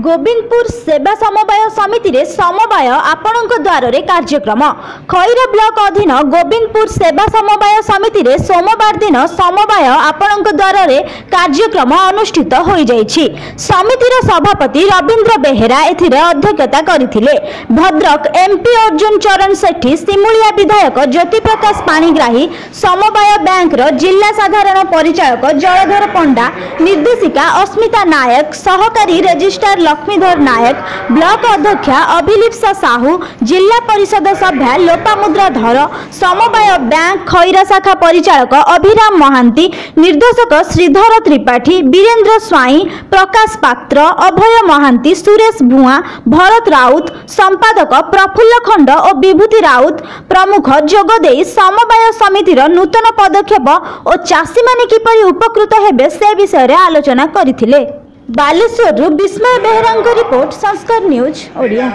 ଗୋବିନ୍ଦପୁର ସେବା ସମବାୟ ସମିତିରେ ସମବାୟ ଆପଣଙ୍କ ଦ୍ୱାରରେ କାର୍ଯ୍ୟକ୍ରମ। ଖଇରା ବ୍ଲକ ଅଧୀନ ଗୋବିନ୍ଦପୁର ସେବା ସମବାୟ ସମିତିରେ ସୋମବାର ଦିନ ସମବାୟ ଆପଣଙ୍କ ଦ୍ୱାରରେ କାର୍ଯ୍ୟକ୍ରମ ଅନୁଷ୍ଠିତ ହୋଇଯାଇଛି। ସମିତିର ସଭାପତି ରବୀନ୍ଦ୍ର ବେହେରା ଏଥିରେ ଅଧ୍ୟକ୍ଷତା କରିଥିଲେ। ଭଦ୍ରକ ଏମ୍ପି ଅର୍ଜୁନ ଚରଣ ସେଠୀ, ସିମୁଳିଆ ବିଧାୟକ ଜ୍ୟୋତିପ୍ରକାଶ ପାଣିଗ୍ରାହୀ, ସମବାୟ ବ୍ୟାଙ୍କର ଜିଲ୍ଲା ସାଧାରଣ ପରିଚାଳକ ଜଳଧର ପଣ୍ଡା, ନିର୍ଦ୍ଦେଶିକା ଅସ୍ମିତା ନାୟକ, ସହକାରୀ ରେଜିଷ୍ଟ୍ରାର ଲକ୍ଷ୍ମୀଧର ନାୟକ, ବ୍ଲକ ଅଧ୍ୟକ୍ଷା ଅଭିଲିପ୍ସା ସାହୁ, ଜିଲ୍ଲା ପରିଷଦ ସଭ୍ୟା ଲୋପାମୁଦ୍ରା ଧର, ସମବାୟ ବ୍ୟାଙ୍କ ଖଇରା ଶାଖା ପରିଚାଳକ ଅଭିରାମ ମହାନ୍ତି, ନିର୍ଦ୍ଦେଶକ ଶ୍ରୀଧର ତ୍ରିପାଠୀ, ବୀରେନ୍ଦ୍ର ସ୍ୱାଇଁ, ପ୍ରକାଶ ପାତ୍ର, ଅଭୟ ମହାନ୍ତି, ସୁରେଶ ଭୁଆଁ, ଭରତ ରାଉତ, ସମ୍ପାଦକ ପ୍ରଫୁଲ୍ଲ ଖଣ୍ଡ ଓ ବିଭୂତି ରାଉତ ପ୍ରମୁଖ ଯୋଗଦେଇ ସମବାୟ ସମିତିର ନୂତନ ପଦକ୍ଷେପ ଓ ଚାଷୀମାନେ କିପରି ଉପକୃତ ହେବେ ସେ ବିଷୟରେ ଆଲୋଚନା କରିଥିଲେ। ବାଲେଶ୍ୱରରୁ ବିସ୍ମୟ ବେହେରାଙ୍କ ରିପୋର୍ଟ, ସଂସ୍କାର ନ୍ୟୁଜ୍ ଓଡ଼ିଆ।